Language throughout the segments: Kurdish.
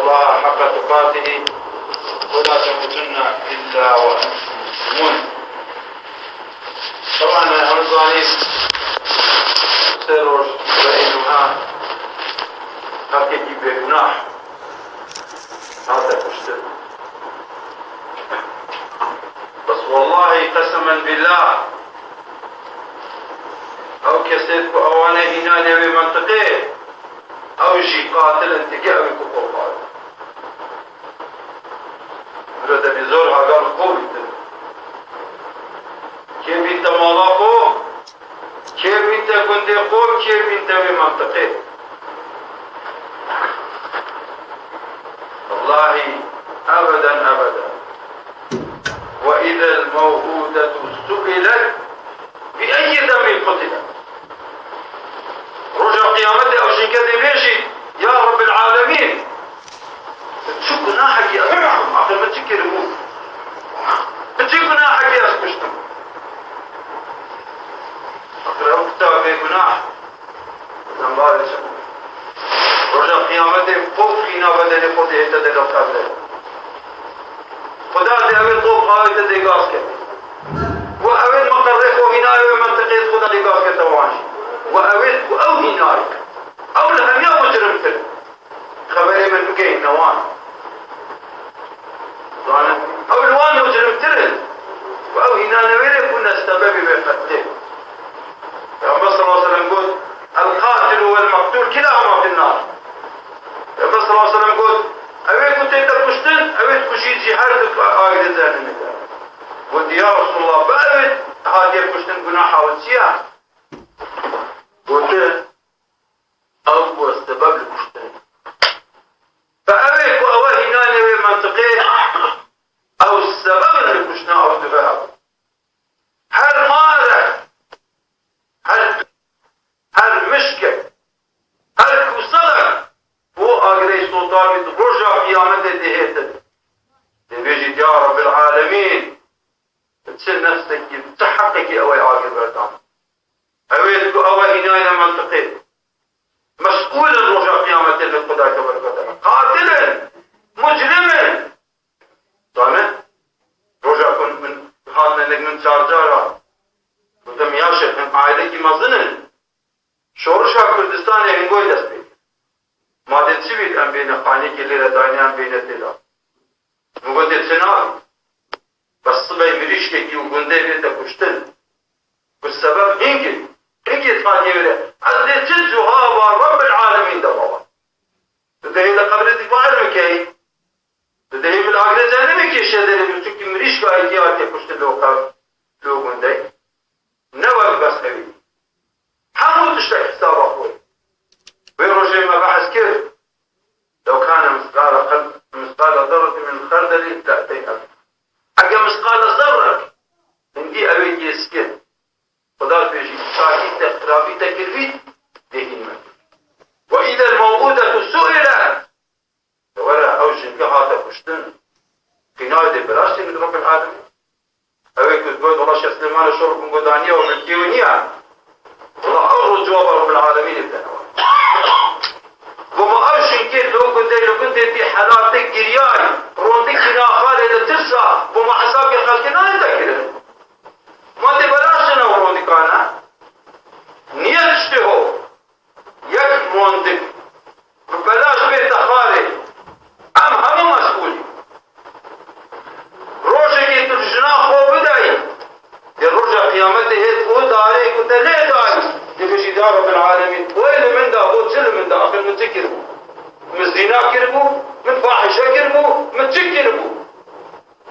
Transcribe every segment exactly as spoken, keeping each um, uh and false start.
الله حق تقاته ولا تموتن إلا وأنتم مسلمون. طبعا، em zanîn sê roj berê niha xelkekî bêgunah hate kuştin. Bes wellahî, qesemen billah, ew kesê ku ewanê hînanê wê mentiqê, ew jî qatil in, tike ew ê ku qopar. Bira te bî zor hagan xwe bîtin. Kê bîn te mala xwe, kê bîn te gundê xwe, kê bîn te wê mentiqê. Wellahî, ebeden, ebeden. وإذا الموءودة سئلت بأي ذنب قتلت. Roja qiyametê ew jinke dê bêjî, Ya Rebbil Alemîn, bi çi gunahekî ez kuştim? Axir min çi kiribû? Bi çi gunahekî ez kuştim? Axir ew kuta bêgunah. Zembarê çi bû? Roja qiyametê qof xîna bedenê xwe dihête dê qebre. Xuda dê ew ê qof awête dê gaz kete. Û ew ê meqerrê xwe hînayê wê mentiqê Xuda dê gaz kete wan jî. Û ew ê ku ew hînayê. Ew li hemiya mujrimtir. Xeberê min bigehîne wan. Zanin, ew li wan mujrimtir in. Û ew hîna newêrê bûne sebebê vê qetlê. Peyxember sallallahu aleyhi ve sellem got, "القاتل والمقتول كلاهما في النار." Peyxember sallallahu aleyhi ve sellem got, "Ew ê ku tête kuştin, ew ê ku jî, jî her du agirê cehennemê de." Got, "Ya Resulallah, bi ew ê hatiye kuştin gunaha wî çi ye?" Gotin, Ew bû sebeb li kuştinê. Bi ew ê ku ew e hînanê wê mentiqê, ew sebeb in li kuştina ew dibe ew. Her marek, her, her mişkek, her kûselek bo agirê sotabî di roja qiyametê dihêtin. Dê bêjît, Ya Rebbil Alemîn, bi çi nefsekî, bi çi heqekî ew ê agir berdan? Ew ê ku ew e hînayne mentiqê. Mesûl in roja qiyametê li Xuda tebareke ve teala. Qatil in. Mucrim in. Zane? Roja ku min hatine nek min çar cara. Gotim ya şêx, em ailekî mezin in. Şorişa Kurdistanê hingoy dest pê kir. Ma dê çi bît em bêne xanîkê lêre dayne em bêne têda. Min gotê çi nabî. Bes sibê mirîşkekî û gundê bête kuştin. Ku sebeb hingê, hingê taniye were. Ez dê çi cihaba Rebbil Alemîn de baba. Tu dê hêle qebrê dî fail bikey. Tu dê hê min agirê cehennemê kêşe derê, çunkî mirîşka êkî hatiye kuştin lo qebr, lo gundey. Ne wek bes hewî. Hemû tiştek hesaba xwe. Wê rojê me behs kir. لو كان مثقال خل-، مثقال ذرة من خردل لأتينا بها. Eger misqala zerrek hindî ew ê yêskin. Xuda dibêjî, çakî te, xirabî te kiribî, dê hîn me. وإذا الموءودة سئلت. Were, ew jinke hate kuştin. Qînayê dê belaş tê li Rebbil Alemîn. Ew ê ku digot, wela Şêx Silêmanê şor bûn, got, daniye we milkê wî niye. Wela ew roj cewaba Rebbil Alemînê bidene we. Bû ma ew jinkê li gundê, li gundê bî helatê giriyay, rondikî naxalê li tirsa, bû ma hesabê xelkê nayê te kirin. Ma tê belaş ne ew rondikane? Niye tiştê ho? Yek mondik bi belaş bête xalê, em hemû mesûl in. Rojekê tu jina xwe bidayî, dê roja qiyametê hêt û darê ku te lê dayî, dê bêjî, Ya Rebbil Alemîn, wê li min da, bo çi li min da, axir min çi kiribû? Min zîna kiribû, min fahişe kiribû, min çi kiribû?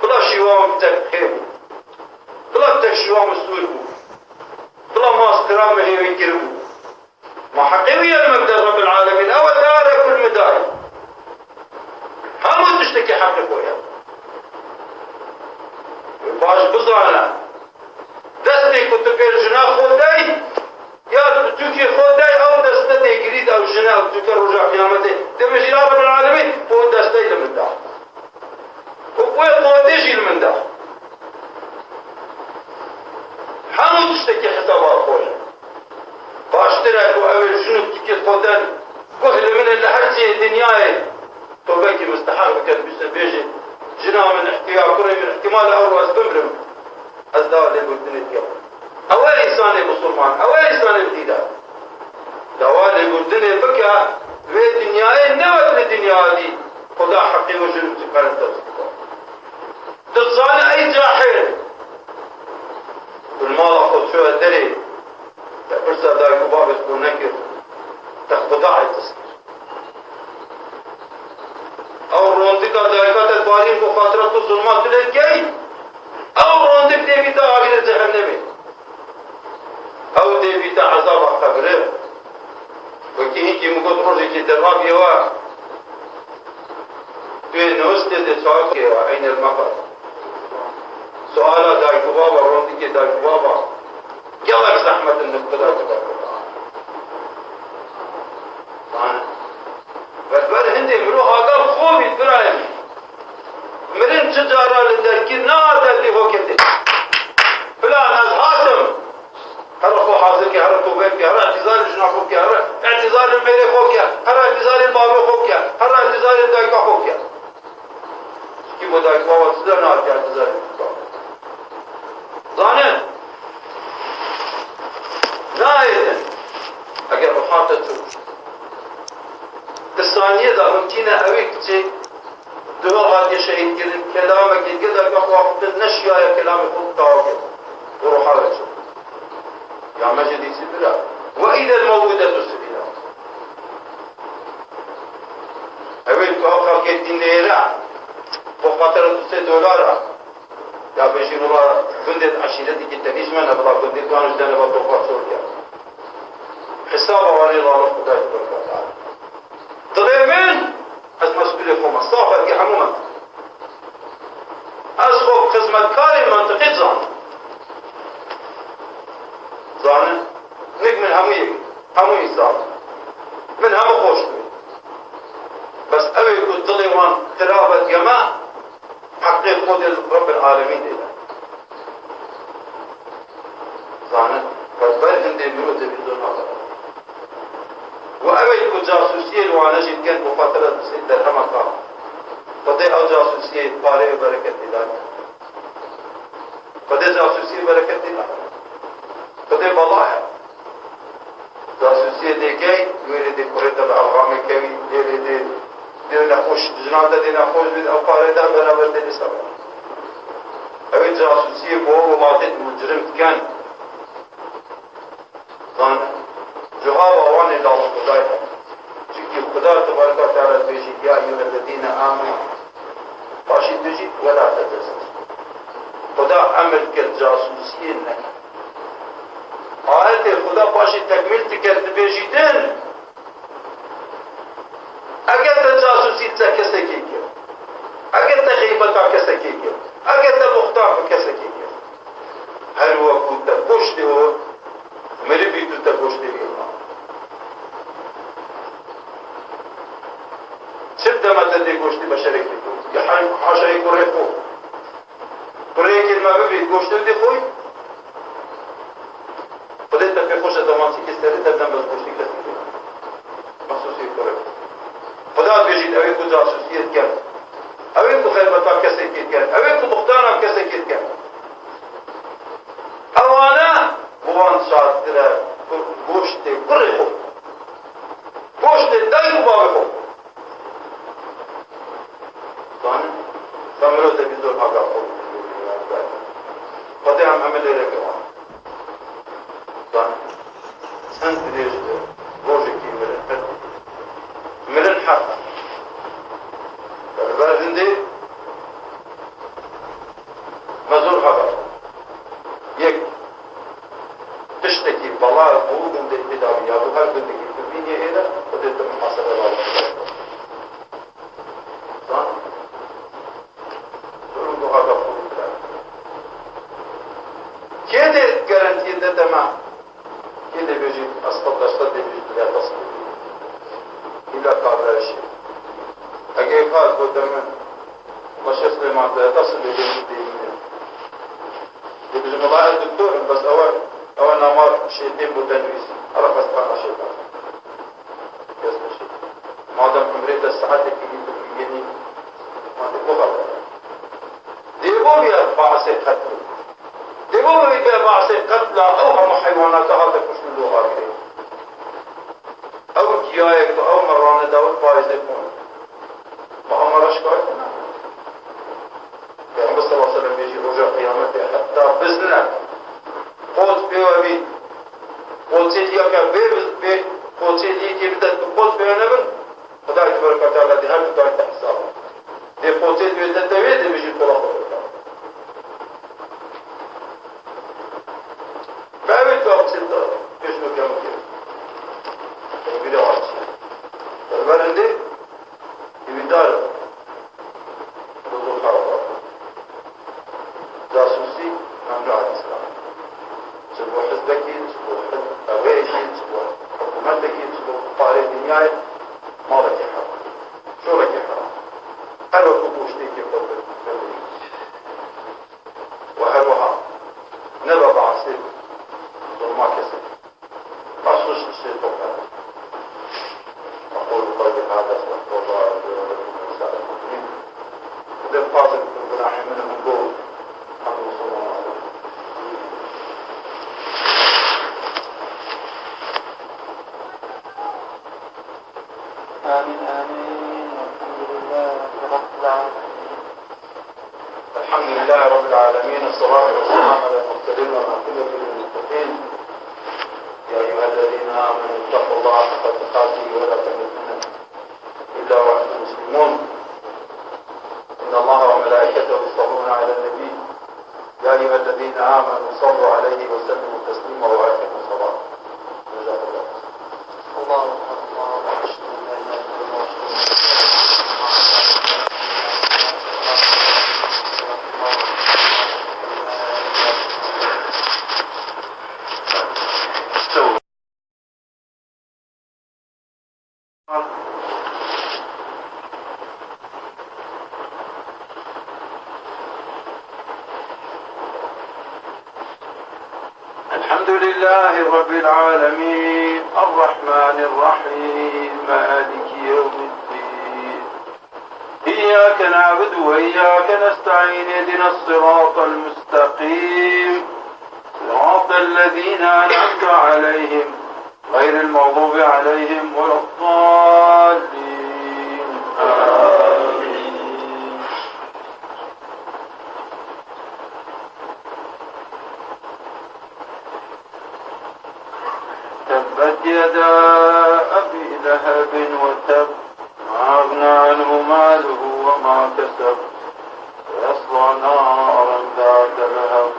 Bila şîwa min tek xêr bû. Bila tek şîwa min sûr bû. Bila ma stira min hêvî kiribû. Ma heqê wî ye li me bide Rebbil Alemîn. Ew e dare kul min dayî. Hemû tiştekî heqê xwe ye. Baş bizane. Destê ku tu pê jina xwe dey, ya tu tûkê xwe dey, ew deste dê girî de ew jine, ew tûke roja qiyametê. Dê bêjî, Ya Rebbil Alemîn, ew destey li min da. Û wê qotê jî li min da. Hemû tiştekî hesaba xwe ye. Baştir e ku ew ê jin û tûkê xwe den, guh li min e li her cihê dinyayê. Tobekî misteheq bike, dibîste bêje, jina min, ihtiya kurê min, ihtimal ew ez bimrim. Ez dawa lêbûrtinê dikim. Ew e însanê misilman, ew e însanê dîdar. Dawa lêbûrtinê bike, wê dinyayê newet li dinya dî. Xuda heqê we ji min dikarin tewsîf bike. Tu dizanî ey cahil. Tu li mala xwe çûye derê. Te pirsa dayik û bavê xwe nekir. Te Xwedayê dizkir. Ew rondika dayika te barîn ku xatira tu zulma tu lê dikey. Ew rondik dê bîte agirê cehennemê. Ew dê bîte ezaba qebirê. Wekî hinkî min got rojekî derva bîye we. Tu yê newistê dê çawa kê we, eynel meqal. Suala dayik û baba, rondikê dayik û baba. Gelek zehmet in nifqida tu ber Quran. Ber hindê mirov agav xwe bît birayê min. Mirin çi cara li derkî nahate lê hoketê. Filan ez hatim. Here xwe hazir ke, here tobe ke, here îtîzarê jina xwe ke, here îtîzarê mêrê xwe ke, here îtîzarê bavê xwe ke, here îtîzarê dayika xwe ke. Çikî bo dayik bava çi de nahate îtîzarê dayika. Zanin. Nayêtin. Eger bi xatir tu. Di saniyê de mimkîn e ewê kiçê Duha hatiye şehîdkirin, kelamekî gelek wextin neşiyaye kelamê xwe tawa kir û ruha ve çû. Ya me jî dîsî bira. Ve îzel mewûdetu suîlet. Ew ê ku ew xelkê dîn nêre, xwe xatira du sê dolara. Ya bêjî wila gundê eşîretekî tenî ji me ne, bila gundê wan ji dene ve topa çor kir. Hesaba wan ê li Xwedayê tebareke ve teala. Dilê min, ez mesûlê xwe me, saf erkê hemû me. Ez xwe xizmetkarê mentiqê dizanim. Zanin, nik min hemû yek, hemû însan. Min hemû xweş dibê. Bes ew ê ku dilê wan xirab e diye me, heqê xwe dê li Rebbil Alemîn dê de. Zanin, qet ber hindê mirov tevîzyon nabe. Û ew ê ku casûsiyê li wane jî dikin, bi xatir e du sê derhemeka. Xwedê ew casûsiyê parê û bereketê dane. Xwedê casûsiyê bereketê dane. Xwedê bela ye. Casûsiyê dê key, wê rê dê kurê te bi elxamê kewî, lê rê dê, dê nexweş, jinan te dê nexweş bît, ew parê te beraber dê dê seber. Ew ê casûsiyê ku ew welatê di mucrim dikin. Zan, cihaba wan ê lal Xwedayê. Çimkî Xuda tebareka teala dibêjî, "Ya eyyuhellezîne amenu." Paşî dibêjî, "Wela tecessesu." Xuda emir kir, casûsiyê neke. Ayetê Xuda paşî tekmîl dike, dibêjî din. Eger te casûsî li ser kesekî kir, eger te xeybeta kesekî kir, eger te buxtan bi kesekî kir, her wekû te goştê wî miribî tu te goştê wî ma. Çi deme te dê goştê beşerekî tu? Ya hay-, haşayê kurê xwe. Kurê yekê me bibî, goştê dê xwe. Xwedê te pê xweş e, demansîkê serê te dem bes goştê kesî dê. Mexsûsê kurê. Xuda dibêjît, ew ê ku casûsiyê dikin, ew ê ku xeybeta kesekê dikin, ew ê ku buxtana kesekê dikin. Ewana bi wan şadtir e ku goştê kurê xwe, goştê dayik û bavê xwe. Zanin, ka mirov te bî zor aga xwe. Xwedê em hemî lê re giran. Zanin, çend dirêj be, rojekî mirin heq. Mirin heq. Li ber hindê me zor haber. Yek, tiştekî bela bû gundê pê da bî, ya bû her gundekî tu bînî êre, Xwedê tu muhasebe lawê. Zan? Durum bu kadar politik. Kê dê garantiyê de dema? Kê dê bêjî, ez sed dersa dê bêjî, dê tasdîq. Îlla kabre şî. Eger kar ku demin Paşa Silêman te tasdîq bêjî, dê bêjî. Dê bêjî, "Wela ez doktor im, bes ew e, ew e namar şêtên bo te nivîsî. Here xwestana şêtan." Kes neşê. Madem umrê te saetekî dî tu bînê Dê bo bîya bahsê qetlê. Dê bo bîya bahsê qetla ew hemû heywanata hate kuştin li Oxagirê. Ew giyayê ku ew me raneda wê payîzê xwe. Ma ew me re şikayet nake. Peyxember sallallahu aleyhi ve sellem bêjî roja qiyametê heta bizne. Qot pê we bî. Qoçê diyake bê, bê, qoçê diyekê bide, tu qot pê we nebin. Xwedayê tebareke ve teala dê her du tarî te hesab. Dê qotê tu yê te tevê dê bijî tola xwe bike. Bi evê tu qisê te pêş nû kemikê. Bîra wa çi? Berber hindê hêvîdar e. Huzur xeraba. Casûsî memnû Îslam. Çi bo hizbekî, çi bo hizb-, eweyekî, çi bo hikûmetekî, çi bo parê dinyayê, malekî heram. Şorekî heram. Her wekî goştêkê xwe bi-, bimînî. Û her wiha nebe behsê zulma kesê. Mexsûs ji şêxo kare. أقول قولي هذا أستغفر الله لي ولكم ولسائر المؤمنين. Xwedê bixwazin ku gunahê min hûn bo hemû Musulmanan. آمين، آمين. والحمد لله رب العالمين. الحمد لله رب العالمين، الصلاة والسلام على المرسلين والعاقبة للمتقين. يا أيها الذين آمنوا اتقوا الله حق تقاته ولا تموتن إلا وأنتم مسلمون. إن الله وملائكته يصلون على النبي. يا أيها الذين آمنوا صلوا عليه وسلموا تسليما وأقيموا الصلاة. جزاك الله خيرا. الله أكبر. الحمد لله رب العالمين، الرحمن الرحيم، مالك يوم الدين. إياك نعبد وإياك نستعين، اهدنا الصراط المستقيم، صراط الذين أنعمت عليهم، غير المغضوب عليهم ولا الضالين. آمين. تبت يدا أبي لهب وتب، ما أغنى عنه ماله وما كسب، سيصلى نارا ذات لهب،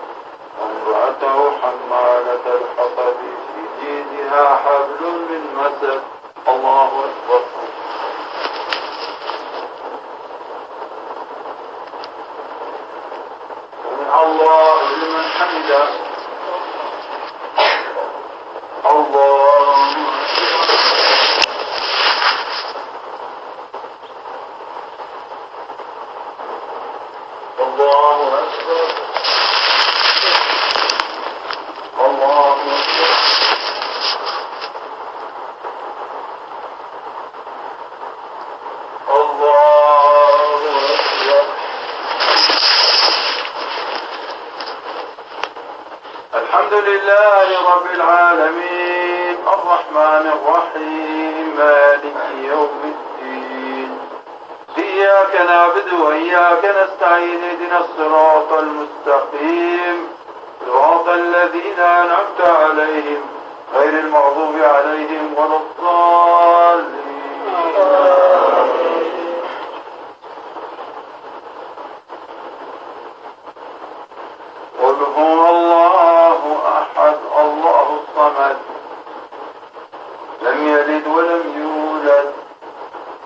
وامرأته حمالة الحطب، في جيدها حبل من مسد. الله أكبر. سمع الله لمن حمده. الله أكبر. الله أكبر. الله أكبر. الله أكبر. الحمد لله رب العالمين، الرحمن الرحيم، مالك يوم الدين. إياك نعبد وإياك نستعين، اهدنا الصراط المستقيم، صراط الذين أنعمت عليهم، غير المغضوب عليهم ولا الضالين. قل هو الله أحد، الله الصمد، لم يلد ولم يولد،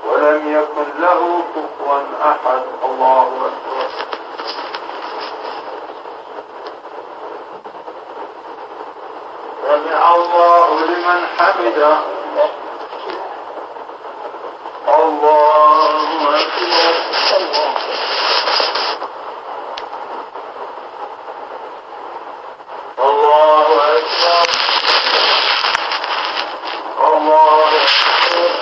ولم يكن له كفوا أحد. الله أكبر. سمع الله لمن حمده. الله أكبر. الله أكبر. الله أكبر.